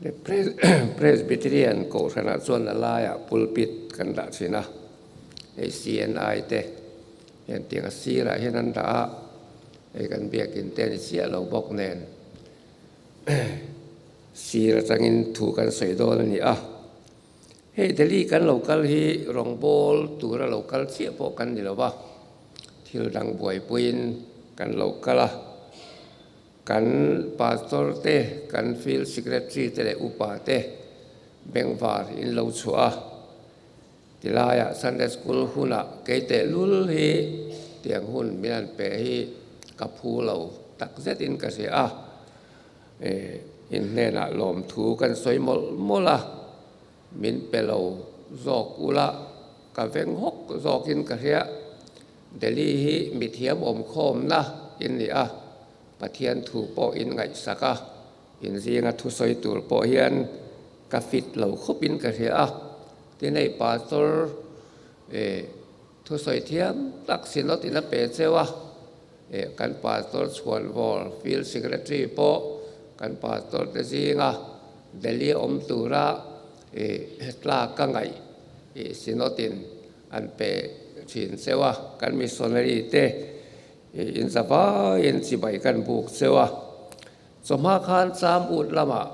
Presbyterian Kohhranah chuan a laiah pulpit kan dah thin a, hei CNI te hian tiang a sirah hian an dah a, hei kan biakin te a ni chiah lo bawk nen sir atangin thu kan sawi dawn a ni a. Hei Delhi kan lo kal hi rawngbawl tura lo kal chiah pawh kan ni lo va, thil dang buaipuiin kan lo kal a. Kan pastor te, kan field secretary te leh upa te bengvar in lo chhuah a, tilaiah Sunday school hunah kei tehlul hi tiang hun min han pe hi ka phu lo takzetin ka hria a. In hnenah lawmthu kan sawi mawlh mawlh a, min pe lo zawk ula ka veng hawk zawkin ka hria. Delhi hi mithiam awmkhawmna in ni a, Pathian thu pawh in ngaihsak a, in zinga thusawi tur pawh hian ka fit lo khawpin ka hria a. Tin hei Pastor thusawi thiam tak Synod in a pe cheu a. Kan Pastor Chhuanvawr, Field Secretary pawh kan Pastor te zinga Delhi awm tura tlak ka ngaih Synod in an pe thin cheu a, kan Missionary te in zavaiin chibai kan buk cheu a. Chawhma khan cham ut lamah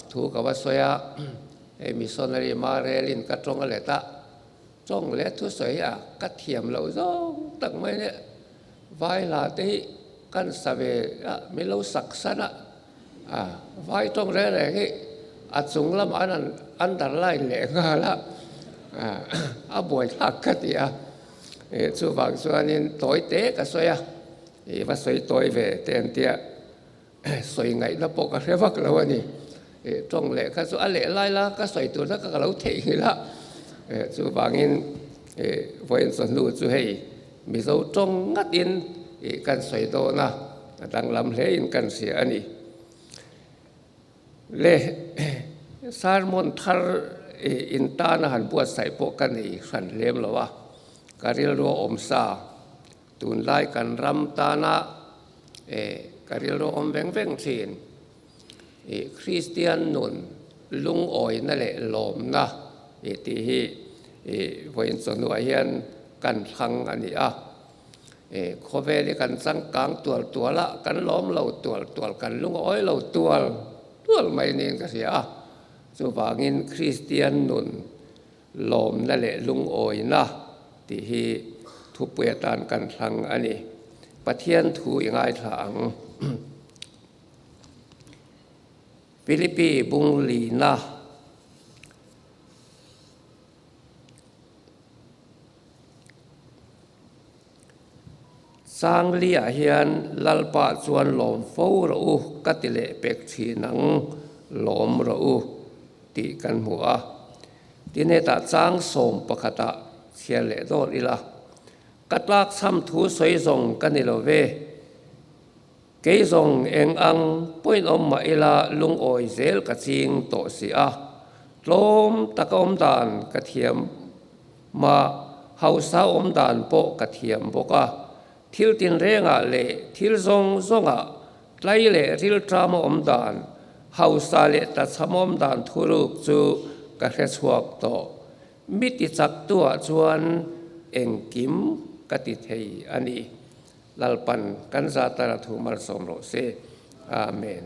thu ka va sawi a, hei Missionary Marelin ka tawng a let a, Tawng leh thusawi a ka thiam loh zawng tak mai nia, vai hla te hi kan sa ve a, min lo sak san a, a vai tawng reng reng hi a chung lamah an han underline leh nghal a, a buaithlak ka ti a, chuvang chuanin tawi te ka sawi a, i va sawi tawi ve te an tia. Sawi ngaihna pawh ka hre vak lo a ni. Tawng leh kha chu a leh lai la ka sawi tur kha ka lo theihnghilh a. Chuvangin vawiin chawhnu chu hei Mizo tawng ngatin kan sawi dawn a, a danglam hlein kan hria a ni. Le sermon thar in tana han buatsaih pawh ka nei hran hlem lo a, ka rilru a awm sa. Tunlai kan ram tana ka rilru awm veng veng thin. Kristian nun lungawina leh lawmna tih hi vawiin chawhnuah hian kan thlang a ni a. Khawvel hi kan changkang tual tual a, kan lawm lo tual tual, kan lungawi lo tual tual mai niin ka hria a. Chuvangin Kristian nun Lawmna leh lungawina tih hi thupui atan kan thlang a ni. Pathian thu i ngaithla ang. Philippi bung lina Sangli-ah hian Lalpa chuan lawm fo rawh u ka ti leh pek thin ang, lawm rawh u tih kan hmu a. Tin hetah chang 11ah chhiar leh dawr ila, Ka tlakchham thu sawi zawng ka ni lo ve, kei zawng eng ang pawhin awm mah ila lungawi zel ka ching tawh si a, tlawm taka awm dan ka thiam Mah hausa awm dan pawh ka thiam bawk a, thil tinrengah leh thil zawng zawngah tlai leh rilṭama awm dan, hausa leh tlachham awm dan thuruk chu ka hre chhuak tawh. Mi ti chaktuah chuan engkim ka ti thei a ni. Lalpan kan zatara thu malsawm rawh se. Amen.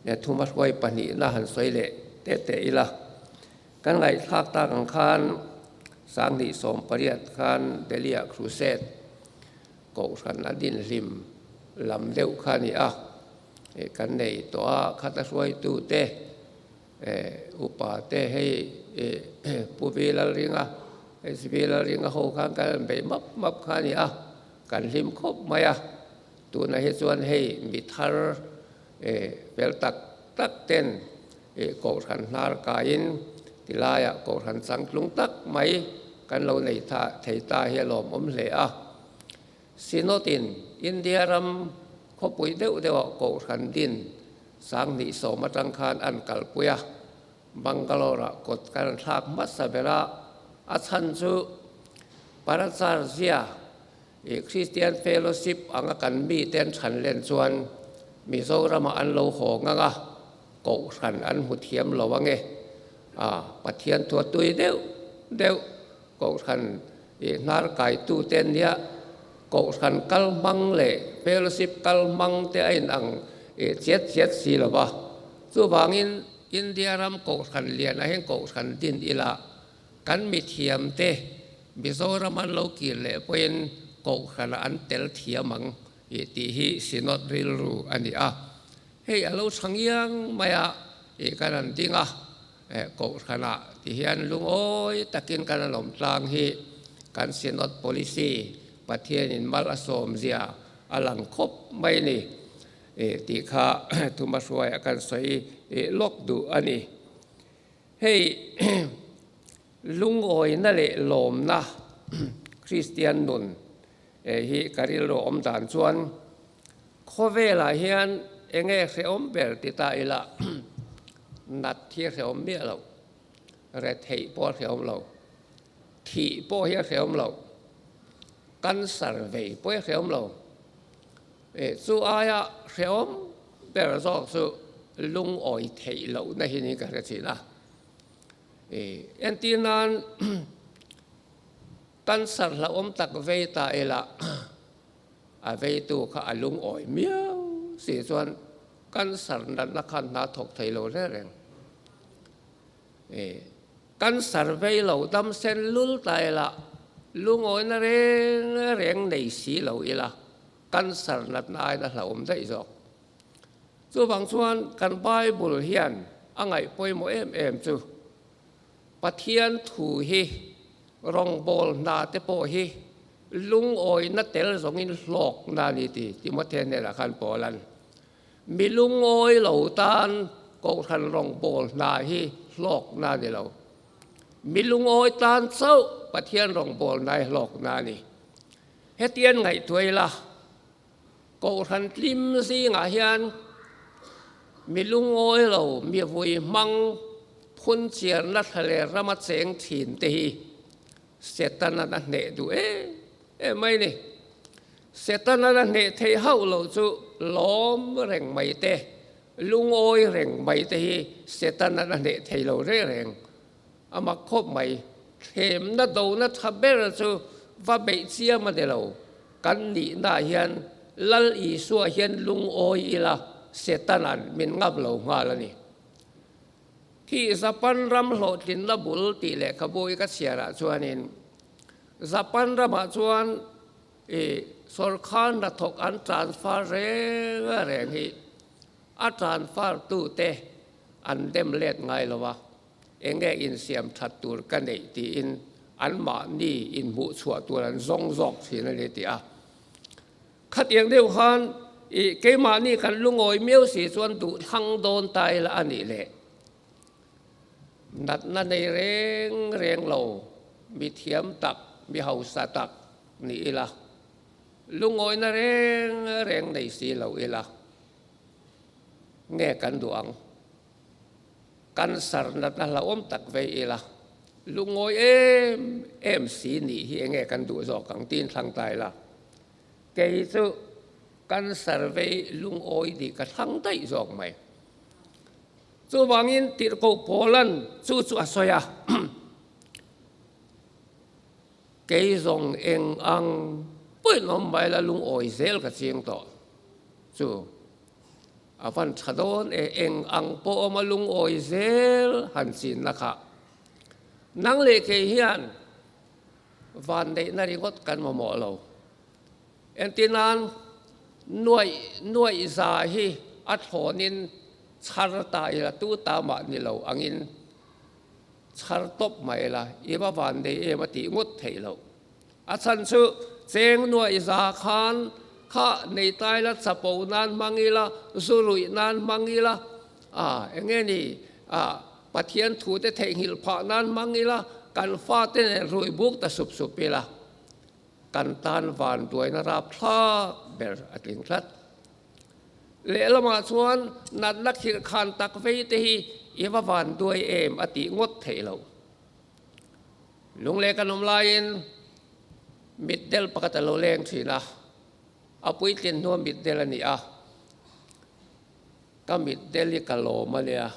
He thuma hruai pahnihna han sawi leh teh teh ila, kan ngaihthlak tak ang khan 2018 khan Delhi-ah Crusade kohhran a dinhlim lam deuh kha a ni a, kan nei tawh a, khata hruaitute upa te hei Pu Vi Lalringa, HV Lalringa ho khan kan han beih map map kha a ni a, kan hlim khawp mai a. Tunah hi chuan hei mi thar fel tak tak ten kohhran hnar kaiin tilaiah kohhran changtlung tak mai kan lo nei thei ta hi a lawmawm hle a. Synod-in India ram khawpui deuh deuhah kohhran din 2010 atang khan an kalpui a, Bangalore-ah kawt kan thlak hmasa ber a, a chhan chu Paracharjia I Christian Fellowship anga kan mite an chhan len chuan Mizoramah an lo haw ngang a, Kohhran an hmu thiam lo ange. A, Pathian thua tui deuh deuh Kohhran i hnar kaitute an nia, Kohhran kal hmang leh fellowship kal hmang te a inang i chiat chiat si lo va. Chuvangin India ram Kohhran lianah hian Kohhran din ila kan mithiamte Mizoram an lo kir leh pawhin Kohhranah an tel thiam ang i tih hi Synod rilru a ni a. Hei a lo tha ngiang mai a tih kan han ding a, Kohhranah ti hian lungawi takin kan han awm tlang hi kan Synod Policy Pathianin mal a sawm zia a lang khawp mai ni tih kha Thumahruaiah kan sawi lawk duh a ni. Hei lungawina leh lawmna Kristian nun hi ka rilru awm dan chuan Khawvelah hian enge hrehawm ber ti ta ila nat hi a hrehawm miah lo, retheih pawh a hrehawm lo, thih pawh hi a hrehawm lo, cancer vei pawh hi a hrehawm lo. Chu aia hrehawm ber zawk chu lungawi theih lohna hi niin ka hre thin a. Entir nan cancer hlauhawm tak vei ta ila A veitu kha a lungawi miau si chuan cancer natna khan hna thawk thei lo reng reng. Cancer vei lo dam sen lul ta ila, lungawina reng reng nei si lo ila, cancer natna aiin a hlauhawm daih zawk. Chuvang chuan kan Bible hian a ngaih pawimawh em em chu Pathian thu hi rawngbawl hna te pawh hi lungawina tel zawngin hlawkna a ni ti Timothea hnenah khan Paula'n mi lungawi lo tan Kohhran rawngbawl hna hi hlawkna a ni lo. Mi lungawi tan chauh Pathian rawngbawl hna hi hlawkna a ni. Hetian ngaihtuah ila Kohhran tlim zingah hian mi lungawi lo, mi vui hmang phun chiarna thla leh rama cheng thin te hi Setana a hneh duh em em mai ni. Setana a hneh theih hauh lo chu lawm reng mai te, lungawi reng mai te hi Setana a hneh thei lo reng reng. A mak khawp mai. Thlemna dona tha ber chu va beih chiam a ni lo. Kan nihnaah hian Lal Isua hian lungawi ila Setana'n min ngap lo nghal a ni. Khi Japan ram hlawhtlinna bul tih lehkhabu i ka chhiarah chuanin Japan ramah chuan i sawrkhar hnathawk an transfer reng reng hi a transfer tute an dem let ngai lo a. Enge insiam that tur ka neih tiin anmahni inhmuh chhuah tur an zawng zawk thin a ni tih a. Khatiang deuh khan i keimahni kan lungawi miau si chuan duh thlang dawn ta ila a nih leh natna nei reng reng lo mi thiam tak mi hausa tak ni ila lungawina reng reng nei si lo ila nge kan duh ang. Cancer natna hlauhawm tak vei ila, lungawi em em si nih hi enge kan duh zawk ang tiin thlang ta ila, kei chu cancer vei lungawi nih ka thlang daih zawk mai. Chuvangin tirhkoh Paula'n chu chu a sawi a, Kei zawng eng ang pawhin awm mai la lungawi zel ka ching tawh chu. A van tha dawn e, eng ang pawh awm a lungawi zel han chinna kha. Nang leh kei hian vanneihna ringawt kan mamawh lo. Entir nan nuaih nuaih za hi a thlawnin chhar ta ila tu ta mah ni lo angin chhar tawp mah ila i va vannei em a tih ngawt theih loh. A chhan chu cheng nuaih za khan kha nei tai la, chapo nan hmang ila, zu ruih nan hmang ila, a eng nge ni, a Pathian thu te theihnghilh phah nan hmang ila, kan fate nen ruih buk ta sup sup ila, kan tan vanduaina rapthlak ber a tling tlat. Lehlamah chuan natna khirh khan tak vei te hi i va vanduai em a tih ngawt theih loh. Lungleh kan awm laiin mitdel pakhat a lo leng thin a, a puitlin hnuah mitdel a ni a. Ka mit del hi ka lawm a nia.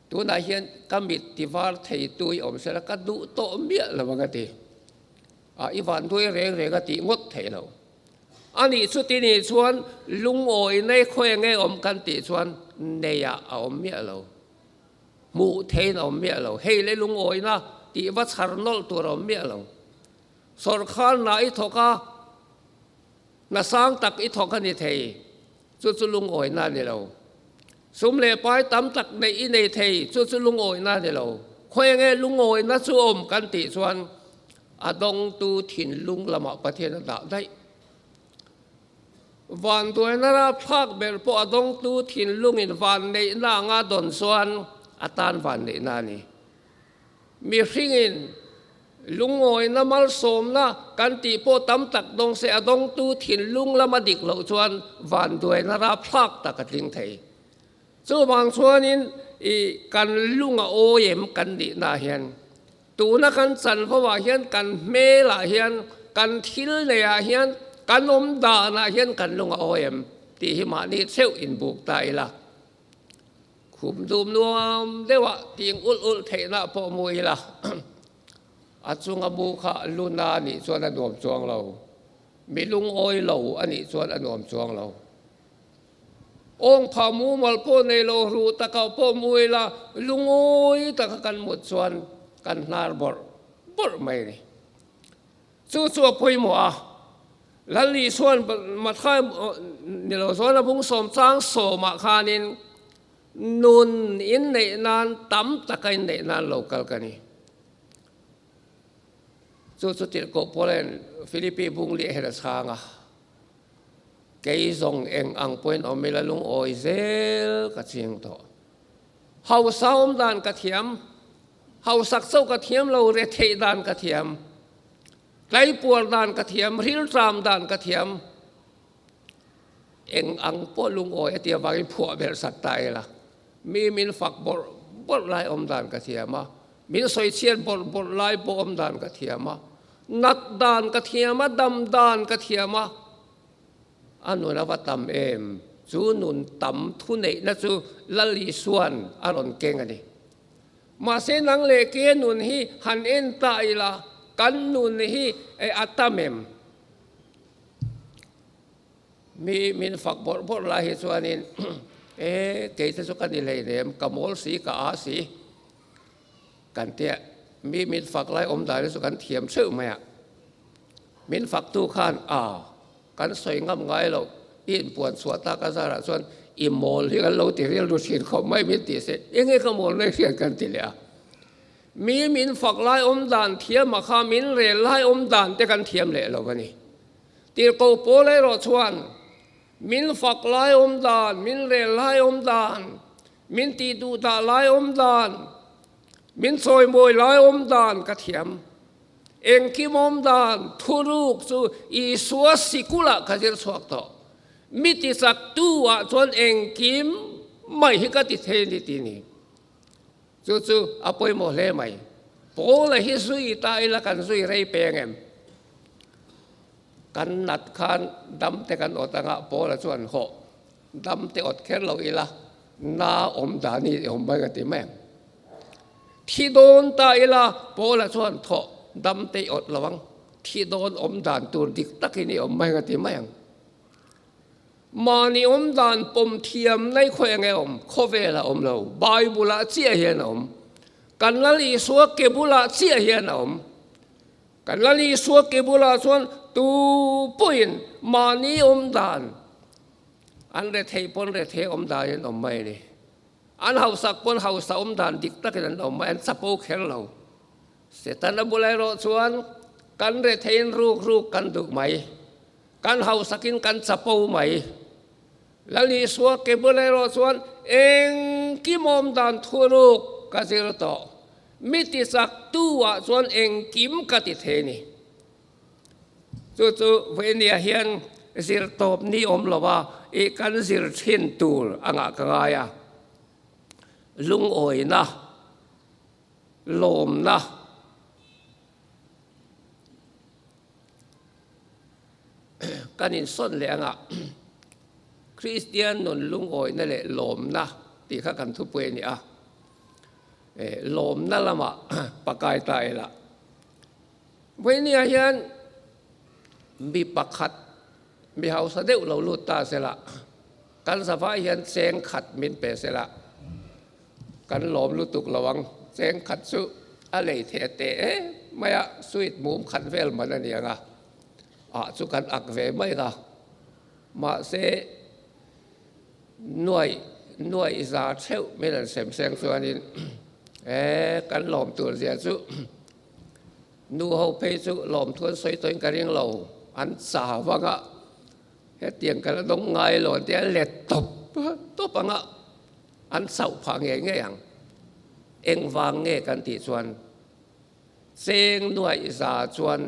Tunah hian ka mit ti var theitu i awm sela ka duh tawh miah lo ang a ti. A, i vanduai reng reng a tih ngawt theih lo. A nih chuti nih chuan lungawi nei khawi nge awm kan tih chuan neiah a awm miah lo. Hmuh theiin a awm miah lo. Hei le lungawina tih va chhar nawlh tur a awm miah lo. Sawrkharna i thawk a, hna sang tak i thawk a ni thei. Chu chu lungawina a ni lo. Sum leh pai tam tak neih i nei thei, chu chu lungawina a ni lo. Khawi nge lungawina chu awm kan tih chuan a dawngtu thinlung lamah Pathian a dah daih. Vanduaina rapthlak ber pawh a dawngtu thinlungin vanneihna anga dawn chuan a tan vanneihna a ni. Mihringin lungawina malsawmna kan tih pawh tam tak dawng se a dawngtu thinlung lama dik loh chuan vanduaina rapthlak tak a tling thei. Chuvang chuanin i kan lung a awi em kan nihna hian Tuna kan chanvo ah hian kan hmel ah hian kan thil nei ah hian kan awm dan ah hian kan lung a awi em tih hi mahni theuh in buk ta ila. Khum dum nuam deuh ah ting ulh ulh theihna pawh mu ila a chunga mu kha luna a nih chuan a nuam chuang lo, mi lungawi lo a nih chuan a nuam chuang lo. Awngphah mumal pawh nei lo ruh takah pawh mu ila lungawi taka kan mut chuan kan hnar bawrh bawrh mai a ni. Chu chu a pawimawh a, Lal Isua'n Matthai ni lo chuan a bung sawm chang sawmah khanin nun inneih nan tam taka inneih nan lo kal ka ni. Chu chu tirhkoh Paula'n Philippi bung leh her a chhang a. Kei zawng eng ang pawhin awm ila lungawi zel ka ching tawh. Hausa awm dan ka thiam, hausak chauh ka thiam lo, retheih dan ka thiam, tlaipuar dan ka thiam, rilṭam dan ka thiam. Eng ang pawh lungawi a ti avangin phuah ber sak ta ila, mi min fak bawrh bawrh lai awm dan ka thiam a, min sawichhiat bawrh bawrh lai pawh awm dan ka thiam a, Nat dan ka thiam a, dam dan ka thiam a, a nun a va tam em? Chu nun tam thuneihna chu Lal Isua'n a rawn keng a ni. Mahse nang leh ke nun hi han en ta ila, kan nun hi a tam em? Mi min fak bawrh bawrh lai hi chuanin, E, kei te chu ka ni hleinem, ka mawl si, ka a si. Kan tia mi min fak lai awm dan hi chu kan thiam theuh mai a, min faktu khan a kan sawi ngam ngai lo, i inpuan chhuah tak a zarah chuan i mawl hi kan lo ti rilru thin khawp mai min ti se, enge ka mawl mai hriat kan ti leh a. Mi min fak lai awm dan thiam a kha min rel lai awm dan te kan thiam leh lo a ni. Tirhkoh pawl erawh chuan min fak lai awm dan, min rel lai awm dan, Min tih duh dah lai awm dan, min chawimawi lai awm dan ka thiam. Engkim awm dan thuruk chu Isua sikulah ka zir chhuak tawh. Mi ti chak tu ah chuan engkim mai hi ka ti thei a ni ti ni. Chu chu a pawimawh hle mai. Paula hi zui ta ila kan zui rei peng em? Kan nat khan dam te kan awt anga Paula chuan hawh. Dam te awt kher lo ila, na awm dan hi i awm mai ka ti mai ang. Thi dawn ta ila, Paula chuan thawh dam te i awt lo ang, thi dawn awm dan tur dik takin i awm mai ka ti mai ang. Mahni awm dan pawm thiam nai khawi enge awm? Khawvelah awm lo, Bible-ah chiah hian a awm. Kan Lal Isua ke bulah chiah hian a awm. Kan Lal Isua ke bulah chuan tu pawhin mahni awm dan an rethei pawn rethei awm danin an awm mai a ni. An hausak pawn hausa awm dan dik takin an awm mai, an chapo kher lo. Setana bulah erawh chuan kan retheiin ruk ruk kan duh mai, kan hausakin kan chapo mai. Lal Isua ke bulah erawh chuan engkim awm dan thuruk ka zir tawh, mi tichak tu ah chuan engkim ka ti thei a ni. Chu chu Vainia hian zir tawp ni awm lo a, i kan zir thin tur angah ka ngai a. Lungawina, lawmna, kan insawn leh angah. Kristian nun lungawina leh lawmna tih kha kan thupui a ni a. Lawmna lamah pakai ta ila. Vawinia hian mi pakhat mi hausa deuh lo lut ta sela, kan zavai hian cheng khat min pe sela, kan lawm lutuk lo ang. Cheng khat chu a lei theh teh em mai a, sweet mum khat vel man a ni ang a, ah chu kan ak ve mai a. Mahse, nuaih nuaih za theuh min an sem seng chuanin e kan lawm tur zia chu nu ho phei chu lawmthu an sawi tawhin ka ring lo, an cha vang a, hetiang ka la dawng ngai lo an ti a, let tawp tawp ang a, an chauh phah ngei ngei ang. Engvang nge kan tih chuan Cheng nuaih za chuan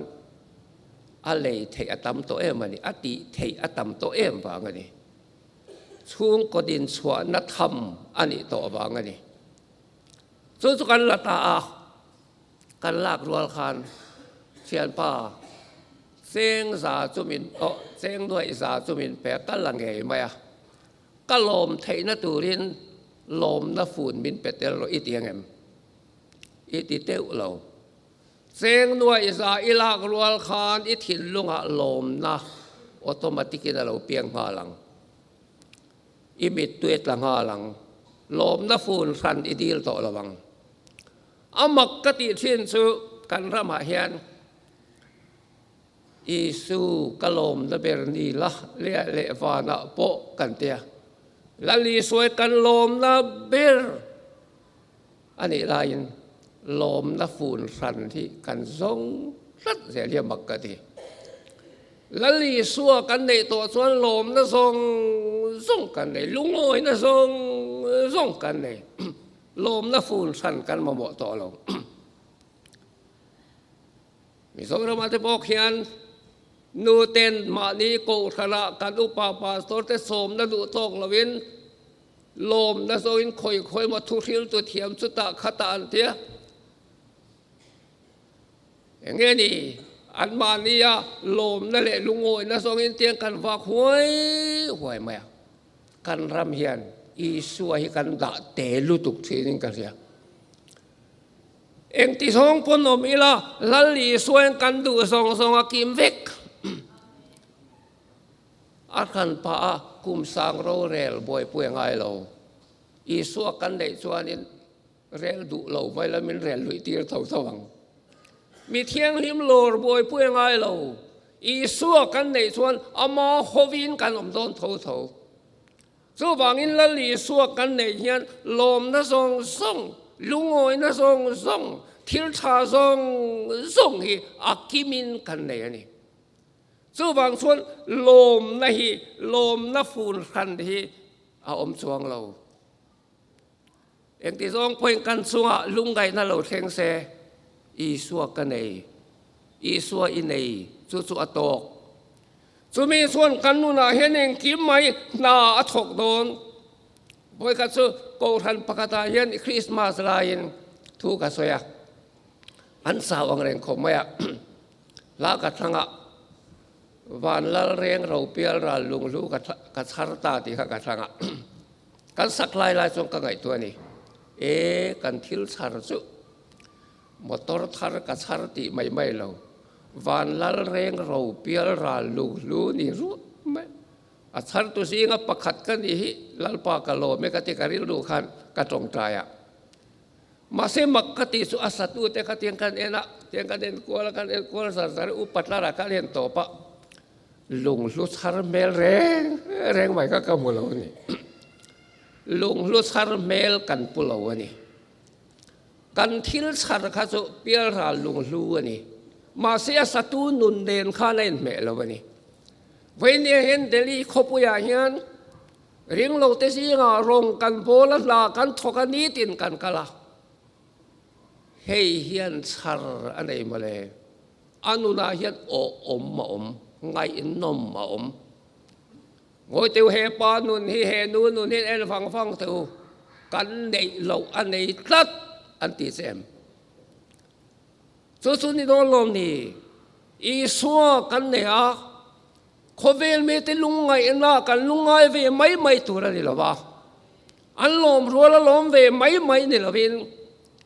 a lei theih a tam tawh em a ni, a tih theih a tam tawh em vang a ni. Chhungkaw din chhuahna tham a nih tawh vang a ni. Chu chu kan la ta a, kan lak rual khan thianpa cheng za chu min aw cheng nuaih za chu min pe a, ka la ngei mai a, ka lawm theihna turin lawmna fun min pe tel rawh i ti ang em? I ti teuh lo. Cheng nuaih za i lak rual khan i thinlungah lawmna automatic in a lo piang nghal ang. I mittui a tla nghal ang. Lawmna fun hran i dil tawh lo ang. A mak ka tih thin chu kan ramah hian Isu ka lawmna ber ni la leh leh vanah pawh kan tia. Lal Isua kan lawmna ber A nih laiin lawmna fun hran hi kan zawng tlat zel hi a mak ka ti. Lal Isua kan neih tawh chuan lawmna zawng zawng kan nei, lungawina zawng zawng kan nei. Lawmna fun hran kan mamawh tawh lo. Mizoramah te pawh khian nu ten mahni kohhranah kan upa pastor te sawmna duh tawk loin Lawmna zawngin khawi khawi maw thuhriltu thiam chu tah khat ah an ti a. Eng nge ni anmahni a lawmna leh lungawina zawngin tiang kan vak huai huai mai a. Kan ram hian Isua hi kan dah te lutuk thinin ka hria. Engti zawng pawn awm ila Lal Isua in kan duh zawng zawng a kim vek. A hran pah a, kum sang rorel buaipui a ngai lo. Isua kan neih chuanin rel duh lo mai la min rel luih tir tho tho ang. Mi thianghlim lawr buaipui a ngai lo. Isua kan neih chuan ama hovin kan awm dawn tho tho. Chuvangin Lal Isua kan neih hian lawmna zawng zawng, lungawina zawng zawng, thil tha zawng zawng hi a kimin kan nei a ni. Chuvang chuan lawmna hi, lawmna fun hran hi a awm chuang lo. Engti zawng pawhin kan chungah lungngaihna lo thleng se, Isua ka nei, Isua i nei, chu chu a tawk. Chumi chuan kan nunah hian engkim mai hna a thawk dawn. Vawikhat chu Kohhran pakhatah hian Krismas laiin thu ka sawi a, an chau ang reng khawp mai a. Hla ka thlang a, Van lal reng ro pial ral lunghlu ka chhar ta tih kha ka thlang a. Kan sak lai lai chuan ka ngaihtuah a ni. E, kan thil chhar chu motor thar ka chhar tih mai mai lo. Van lal reng ro pial ral lunghlu ni ruah mai. A chhartu zinga pakhat ka nih hi Lalpa ka lawm e ka ti ka rilru khan ka tawngtai a. Mahse mak ka tih chu a satu te kha tiang kan en a, tiang kan en kual a, kan en kual zar zar a, upat larah khan en tawp a, lunghlu chhar hmel reng reng mai kha ka hmu lo a ni. Lunghlu chhar hmel kan pu lo a ni. Kan thil chhar kha chu pialral lunghlu a ni. Mahse a satu nun nen khan a inhmeh lo a ni. Vawinia hian Delhi khawpuiah hian Ringlote zingah rawng kan bawl a, hla kan thawk a, nitin kan kal a. Hei hian chhar a nei mawle. A nunah hian awhawm a awm, ngaihnawm a awm. Ngawi teu he pa nun hi, he nu nun hi en vang vang teh u, kan neih loh a nei tlat an ti che em? Chu chu ni dawn lawm ni? Isua kan nei a. Khawvel mite lungngaihna kan lungngai ve mai mai tur a ni lo va, an lawm rual a lawm ve mai mai ni lovin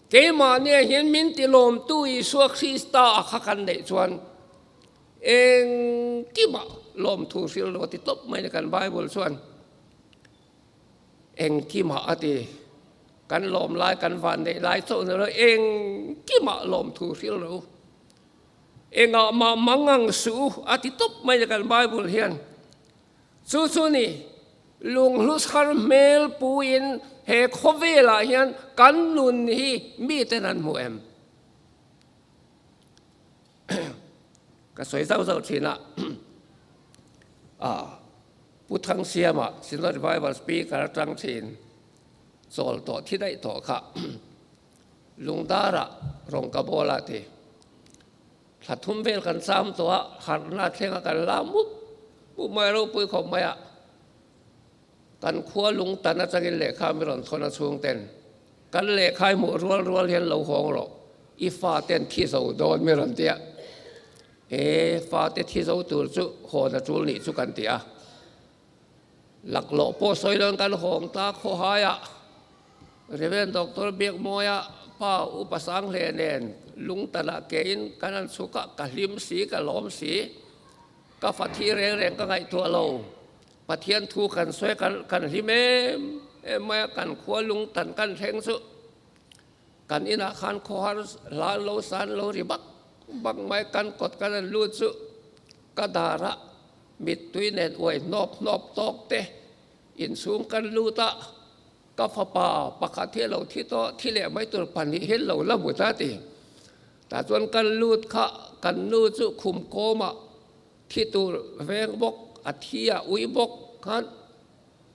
keimahnia hian min tilawmtu Isua Krista a kha kan neih chuan engkimah lawmthu hril lo a ti tawp mai ni kan Bible chuan. Engkimah a ti. Kan lawm lai kan van neih lai chauh ni lo engkimah lawmthu hril lo. Engah mah mangang suh u a ti tawp mai a kan Bible hian. Chu chu ni, lunghlu chhar hmel puin he khawvelah hian kan nun hi miten an hmu em? Ka sawi zauh zauh thin a, Pu Thangsiama Synod Revival Speaker atang thin chawl tawh thi daih tawh kha Lungdara rawng ka bawl a ti. Thla thum vel kan cham tawh a, harhna thlenga kan la mup mup mai ropui khawp mai a. Kan khua lungtan atangin lehkha mi rawn thawn a chhung ten kan lehkha i hmuh rual rual hian lo hawng rawh, i fa ten thi zo dawn mi rawn ti a. E fate thi zo tur chu hawn a tul nih chu kan ti a. Laklawh pawh sawi loin kan hawng ta khawhaiah Rev. Doctor Biakmawia pa Upa Sanghle nen lungtanah kein kan han chhuk a, ka hlim si, ka lawm si, ka fa thi reng reng ka ngaihtuah lo. Pathian thu kan sawi kan kan hlim em em mai a, kan khua lungtan kan thleng chu kan inah khan khawhar hla lo san lo ri bak bak mai, kan kawt kan han lut chu ka darah Mittui nen uai hnawp hnawp tawk te inchhung kan lut a, ka fapa pakhat hi a lo thi tawh, thi leh mai tur pahnih hi lo la mut a ti. Tah chuan kan lut kha kan nu chu khum kawmah thi tur veng bawk, a thi a ui bawk khan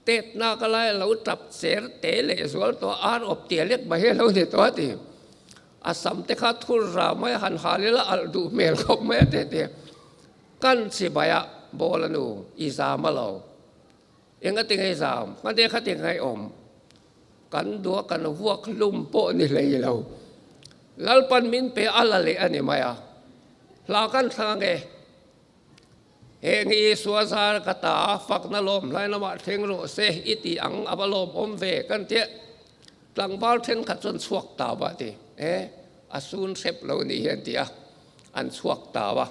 tetna ka lai a lo tap cher te leh zual tawh a, ar awp tia lek mai hi a lo ni tawh a ti. A sam te kha thur ra mai a han hal ila alh duh hmel khawp mai a ti a ti. Kan chibai a bawl a nu, i zam a lo. Eng a ti ngei zam? Ka te kha ti ngei awm. Kan dua kan vuak hlum pawh ni hlei lo. Lalpan min pe a la leh a ni mai a. Hla kan thlang ange. Heng hi Isua zar ka ta fakna lawm hlai lamah thleng rawh se i ti ang a va lawm awm ve kan tia. Tlangval thenkhat chuan chhuak tau a ti. E, a sun hrep lo ni hian ti a. An chhuak tau a.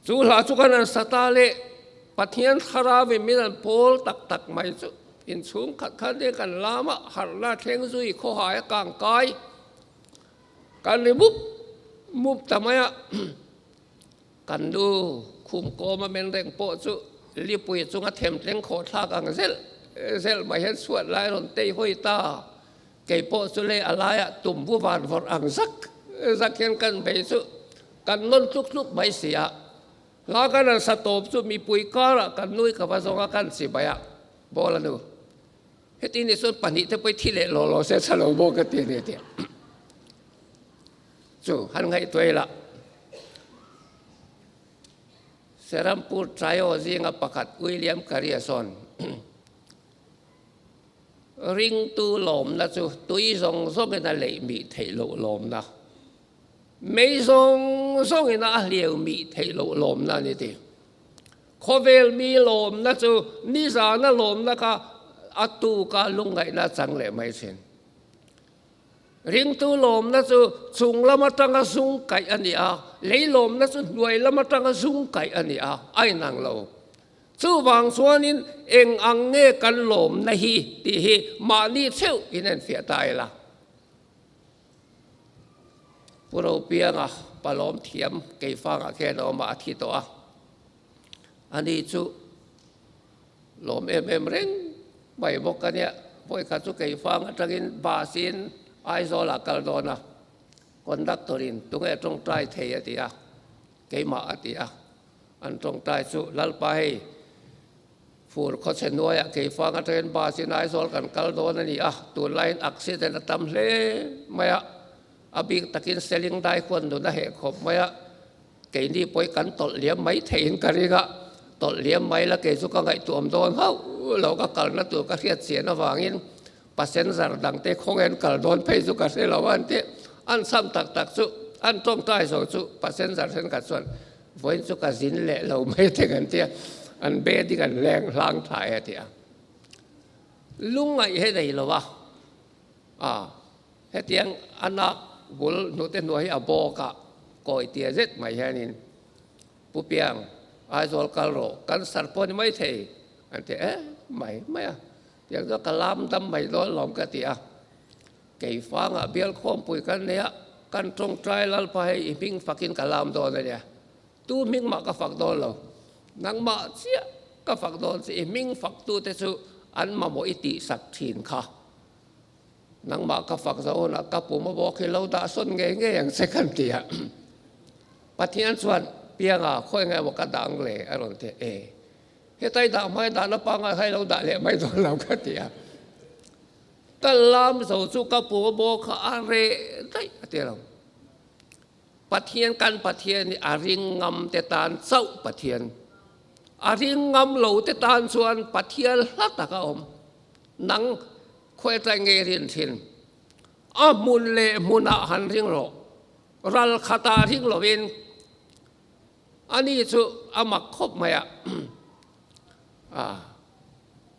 Chu hla chu kan an sa ta le Pathian thlarau in min an pawl tak tak mai chu inchhung khat khan te kan lam a, harhna thleng zui khawhai a kang kai kan ri mup mup ta mai a. Kan nu khum kawm a men reng pawh chu lipui chunga themtleng khawh thlak ang zel zel mai hian chhuat lai rawn tei hawi ta. Kei pawh chu lei a laiah tum vu van vawrh ang zak zak hian kan bei chu kan nawn tluk tluk mai si a. Hla kan han sa tawp chu mipui karah kan nui ka va zawng a kan chibai a, Bawl a nu. Heti ni chuan pahnihte pawh i thi leh law law se tha lo maw ka ti a ni tih chu han ngaihtuah ila. Serampur Trio zinga pakhat William Carey sawn Ringtu lawmna chu tui zawng zawngin a leih mih theih loh lawmna, mei zawng zawngin a hliau mih theih loh lawmna a ni ti. Khawvel mi lawmna chu nizana lawmna kha a tuka lungngaihna a chang leh mai thin. Ringtu lawmna chu chung lam atanga zung kaih a ni a, lei lawmna chu hnuai lam atanga zung kaih a ni a, a inang lo. Chuvang chuanin eng ang nge kan lawmna hi tih hi mahni theuh in enfiah ta ila. Pu Ropianga palawm thiam Keifangah khian a awm a, a thi tawh a. Ani chu lawm em em reng mai bawk a nia. Vawikhat chu Keifang atangin bus in Aizawlah kal dawn a, conductor in tunge tawngtai thei a ti a. Keimah a ti a, an tawngtai chu, Lalpa hei, fur khawchhe hnuaiah keifang atangin bus in Aizawl kan kal dawn a ni a, tunlaiin accident a tam hle mai a, a bik takin Seling dai khuan nun a heh khawp mai a, keini pawh kan tawlh liam mai theihin ka ring a, tawlh liam mai la kei chu ka ngaihtuam dawn hauh lo, ka kalna tur ka hriat chian avangin passenger dangte khawngain kal dawn phei chu ka hre lo a an ti. An chham tak tak chu an tawngtai zo chu passenger thenkhat chuan. Vawiin chu ka zin leh lo mai theng an tia, an bedding an leng hlang tha e a ti a. Lungngaih hi nei lo a, a hetiang a nak bul hnute hnuai hi a bawk a, kawi tia zet mai hianin Pu Piang, Aizawl kal rawh, cancer pawh ni mai thei an ti e mai mai a. Tiang chuan ka lam dam mai dawn lawm ka ti a. Keifangah bial khawmpui kan nei a, kan tawngtai Lalpa hei i hming fakin ka lam dawn a nia. Tu hming mah ka fak dawn lo, nangmah chiah ka fak dawn che, i hming faktute chu an mamawh i tihsak thin kha. Nangmah ka fak zo hunah ka pum a bawk hi lo dah sawn ngei ngei ang che kan ti a. Pathian chuan, Pianga, khawi nge maw ka dah ang le? a rawn ti a. E, hetai dah hmai dahna pangngai kha i lo dah leh mai dawn lo ka ti a. Ka lam zo chu ka pu bawk kha a reh daih a ti lo. Pathian kan Pathian hi a ring ngam te tan chauh Pathian. A ring ngam lo te tan chuan Pathian hla tak a awm. Nang khawitlai ngei rin thin. A hmun leh hmunah han ring rawh. Ral khatah ring lovin ani chu a mak khawp mai a.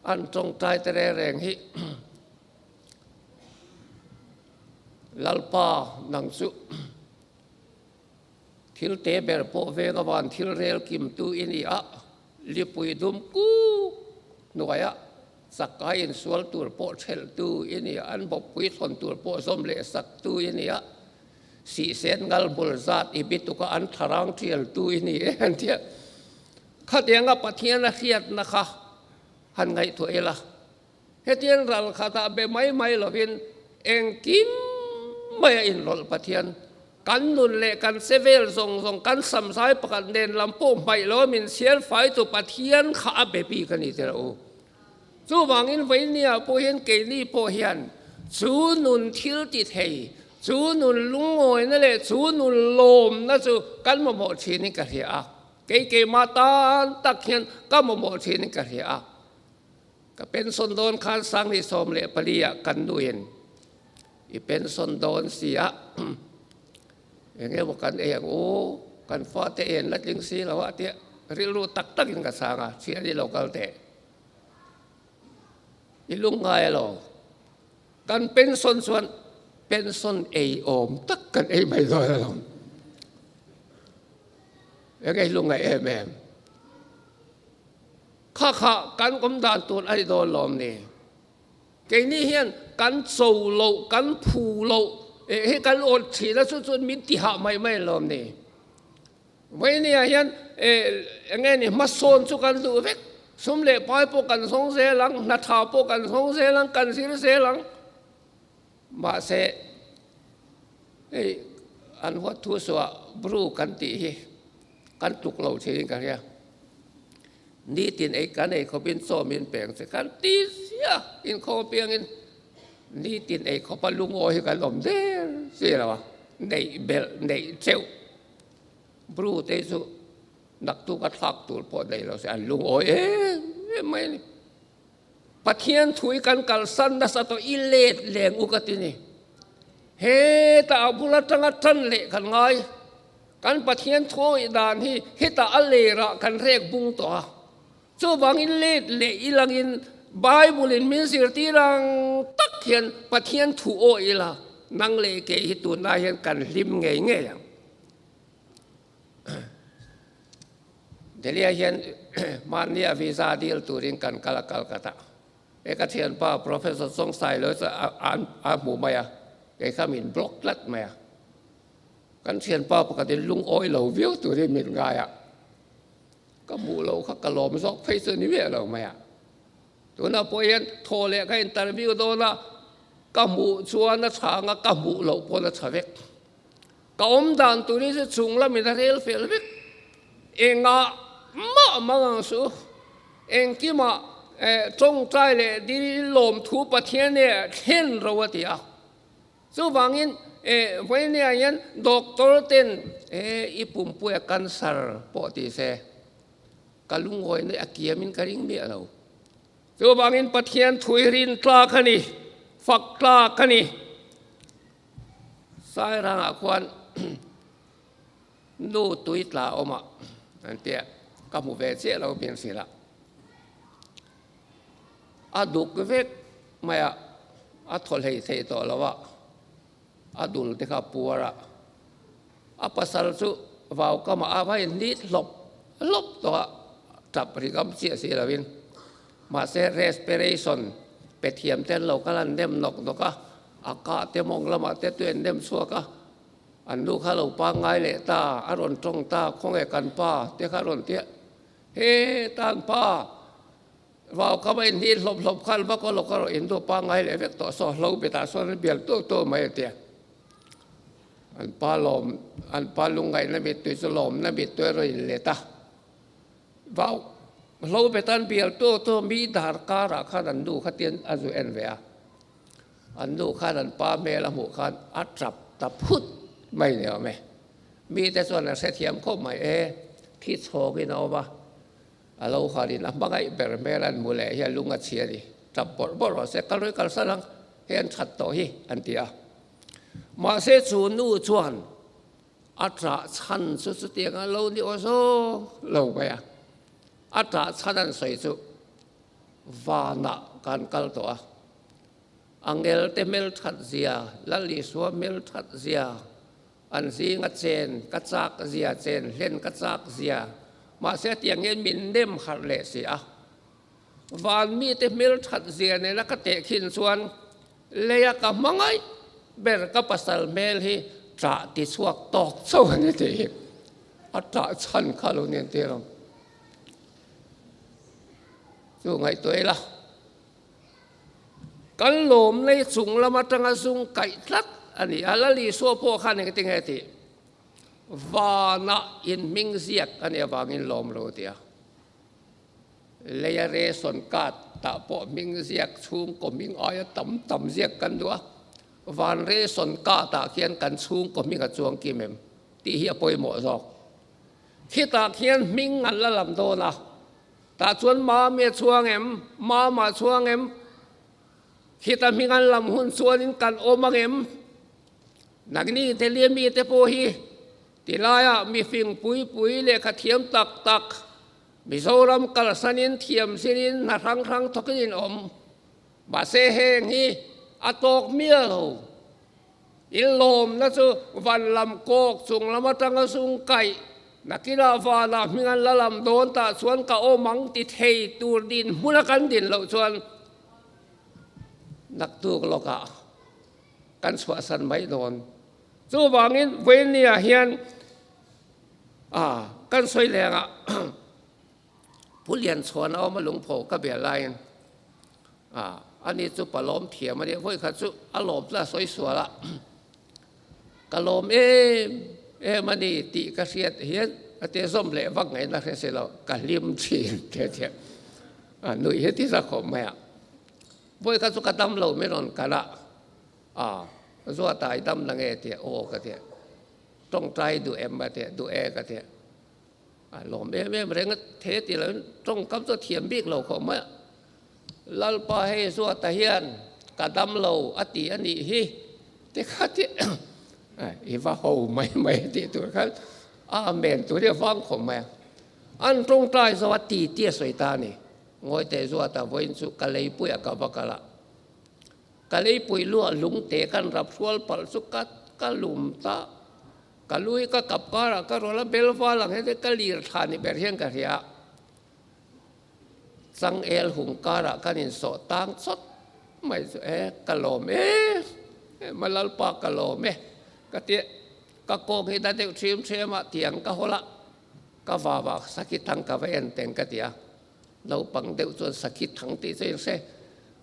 An tawngtai te reng reng hi Lalpa nang chu thil te ber pawh veng avan thil rel kim tu i ni a, lipui dum kuk hnuaia chakkai insual tur pawh thelh tu i ni a, an bawppui thawn tur pawh zawm leh sak tu i ni a, sihsen ngal bul zat i bituk a an thlarang tial tu i ni e an ti a. Khatianga Pathian a hriatna kha han ngaihtuah ila, hetiang ral khatah be mai mai lovin engkim mai a inrawlh Pathian. Kan nun leh kan che vel zawng zawng kan samzai pakhat nen lam pawh hmaih lo a min chhiar faitu Pathian kha a be bik a ni tirh u. Chuvangin Vainia pawh hian keini pawh hian chu nun thil ti thei, chu nun lungawina leh chu nun lawmna chu kan mamawh thinin ka hria a. Kei keimah tan tak hian ka mamawh thinin ka hria a. Ka pension dawn khan Sanghnih 14 ah kan nuin i pension dawn si a, eng emaw kan ei ang u, kan fate en la tling si lo a tia rilru tak takin ka chhang a, thian i lo kal teh. I lungngai alo? Kan pension chuan pension ei awm tak kan ei mai dawn alawm. Eng ei lungngai em em. Kha kha kan awm dan tur a ni dawn lawm ni. Keini hian kan cho loh, kan phu loh, hei kan awt thin a chu chuan min ti hah mai mai lawm ni. Vawinia hian eng nge ni hmasawn chu kan duh vek, sum leh pai pawh kan zawng zel ang, hna tha pawh kan zawng zel ang, kan zir zel ang. Mahse hei an huat thu suah bru kan tih hi kan tluk lo thin ka hria. Nitin ei kan ei khawpin chaw min peng che kan ti ziah inkhawm apiangin nitin ei khawpa lungawi hi kan awm der si lo a, neih belh neih teuh. Bru te chu naktuk a thlak tur pawh nei lo se an lungawi em em mai a ni. Pathian thu hi kan kalsan nasa tawh i let leng u ka ti ni. Hetah a bul atanga tan leh kan ngai. Kan Pathian thu awih dan hi hetah a lerah kan rek bung tawh a. Chuvangin let leh ilangin Bible in min zirtir ang tak hian Pathian thu awih ila nang leh kei hi tunlai hian kan hlim ngei ngei ang. Delhi-ah hian mahnia visa dil turin kan kal a Calcutta. He ka thianpa Professor Song Sai Lo chu a hmu mai a, kei kha min block tlat mai a. Kan thianpa pakhatin lungawi lo viau turin min ngai a, ka hmuh lo kha ka lawm zawk phei chu ni miah lo mai a. Tunah pawh hian thaw leh ka interview dawn a, ka hmuh chuan a chhang a, ka hmuh loh pawn a chha vek. Ka awm dan turin chu chung lamin a rel fel vek. Engah mah mang ang suh. Engkimah tawngtai leh dil lawmthu Pathian nge thlen ro a ti a. Chuvangin vawinia hian doctor ten i pumpuia cancer pawh ti se ka lungawi a kiamin ka ring miah lo. Chuvangin Pathian thu hi rin tlak a ni, fak tlak a ni. Sairangah khuan Nu tui tla awm a an tia, ka hmu ve chiah lo min hrilh a. A duk vek mai a, a thaw hlei thei tawh lo a, a dul te kha a puar a. A pasal chu vau kamah a va inhnit hlawp hlawp tawh a, tap ri ngam chiah si lovin. Mahse respiration pe thiam te an lo kal an nem nawk nawk a, a kah te mawng lamah te tui an nem chhuak a, an nu kha lo pangngai leh ta, a rawn tawng ta, khawnge kan pa te kha a rawn ti a, he tan pa vau ka va inhnit hlawp hlawp khan va kaw lawk a rawh in nu pangngai leh vek tawh saw hlo betah sawn an bial tuau tuau mai a ti a. An pa lawm, an pa lungngaihna mittui chu lawmna mittui a rawn inlet a. Vau hlo betan bial tu tu mi dar karah khan an nu kha tin a zu en ve a, an nu khan an pa hmel a hmuh khan a tap ta phut mai ni awm e. Mi te chuan an hrethiam khawp mai e, thi chhawngin a awm a, a lo harin a hmangaih ber hmel an hmu leh hian lung a chhi a ni, tap bawrh bawrh rawh se, kal rawih kalsan ang, hei an that tawh hi an ti a. Mahse chu nu chuan A ṭah chhan chu chutiang a lo ni aw zawng lo mai a. A ṭah chhan an sawi chu vanah kan kal tawh a, Angelte hmelṭhat zia, Lal Isua hmelṭhat zia, an zinga chen ka chak zia, chen hlen ka chak zia, mahse tiang hian min nem harh leh si a. Van mite hmelṭhat zia nena ka tehkhin chuan Leia ka hmangaih ber ka pasal hmel hi ṭah ti chhuak tawk chauh a ni tih hi a ṭah chhan kha lo nen tir ang. Chu ngaihtuah ila, kan lawm lei chung lam aṭanga zung kaih tlat a ni a, Lal Isua pawh khan engtin nge tih? Vanah inhming ziak a nih avangin lawm lo ti a. Leia ration card tah pawh hming ziak chhungkaw hming aia tam tam ziak kan duh a, van ration card ah khian kan chhungkaw hming a chuang kim em tih hi a pawimawh zawk. Khitah khian hming an la lam dawn a, tah chuan Mami a chuang em, Mama a chuang em, khita hming an lam hun chuanin kan awm ang em, nangni Delhi mite pawh hi tilaiah mifing pui pui lehkha thiam tak tak, Mizoram kalsanin thiam zinin hna hrang hrang thawkin in awm. Mahse heng hi a tawk miah lo. In lawmna chu van lam kawk chung lam atanga zung kaih nakinah vanah hming an la lam dawn tah chuan ka awm ang ti thei tur din hmuna kan din loh chuan naktuk lawkah kan chhuahsan mai dawn. Chuvangin Vawinia hian A, kan sawi lengah Pu Lianchhuan a awm a lungpho ka bel laiin a, ani chu palawm thiam a nia, vawi khat chu a lawm tla sawi sual a, ka lawm em em a ni tih ka hriat hian a te zawm leh vak ngaihna hre si lo, ka hlim thin te te a, nuih hi ti za khawp mai a, vawi khat chu ka dam lo min rawn kal a, a, Zuata i dam la nge tia aw ka tia. Tawngtai duh em a tia, duh e ka tia. A lawm em em reng a, the ti loin tawngkam chu a thiam bik lo khawp mai a. Lalpa hei Zuata hian ka dam lo a ti a nih hi ti kha ti i va ho mai mai a tih tur khan Amen tur hi a vang khawp mai a. An tawngtai zo a ti ti a sawi ta a ni. Ngawi teh Zuata vawiin chu ka leipuiah ka va kal a. Ka leipui luah lungte kan rap hrual palh chu ka ka lum ta. Ka lui ka kap karah ka rawl a, bel val ang hian ka lir thla ni ber hian ka hria. Changel hung karah kan insawh tang chawt mai chu e, ka lawm e, Malalpa ka lawm e, ka ti ka kawng hi na deuh ṭhim ṭhem a, tiang ka hawl a, ka vava sakhi thang ka va en teng ka ti a. Naupang deuh chuan sakhi thang tih chu in hre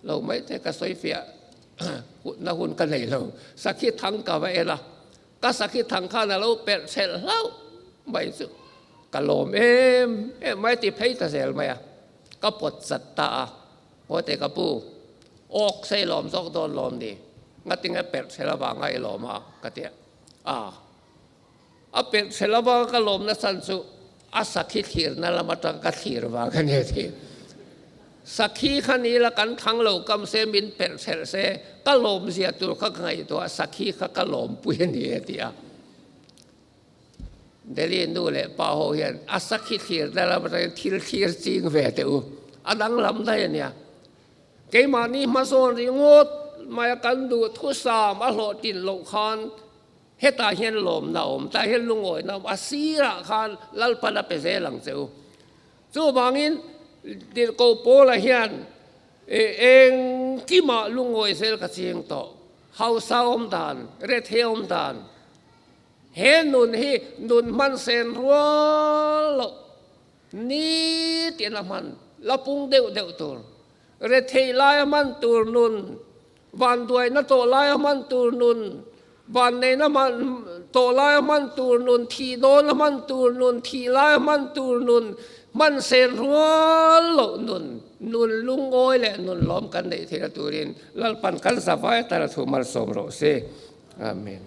lo mai te ka sawi fiah na hun ka nei lo. Sakhi thang ka va en a, ka sakhi thang khan a lo perh chhelh hlauh mai chu ka lawm em em mai ti phei ta zel mai a, ka pawt chat ta a, haw teh ka pu, awk sei lawm zawk dawn lawm ni, ngatinge perh chhelh avanga i lawm a ka ti a, aa. A perh chhe lova ka lawmna chan chu a sakhi thlirna lam atang ka thlir vang a ni tih. Sakhi kha ni ila kan thang lo kam se min perh chhelh se ka lawm zia tur kha ka ngaihtuah a, sakhi kha ka lawmpui a ni a ti a. Delhi nu leh pa ho hian a sakhi thlir na lam atangin thil thlir ching ve teh u. A danglam daih a nia. Keimahni hmazawn ringawt maia kan duh thusam a hlawhtlin loh khan hetah hian lawmna a awm, tah hian lungawina a awm, a sirah khan Lalpan a pe zel ang che u. Chuvangin Tirhkoh Paula hian engkimah lungawi zel ka ching tawh, hausa awm dan, rethei awm dan, he nun hi nun hman sen rual loh ni tiin a hman la pung deuh deuh tur, rethei laia hman tur nun, vanduaina tawh laia hman tur nun, vanneihna hman tawh laia hman tur nun, thih dawna hman tur nun, thih laia hman tur nun, hman sen rual loh nun, nun lungawi leh nun lawm kan neih theihna turin Lalpan kan zavai atana thu malsawm rawh se. Amen.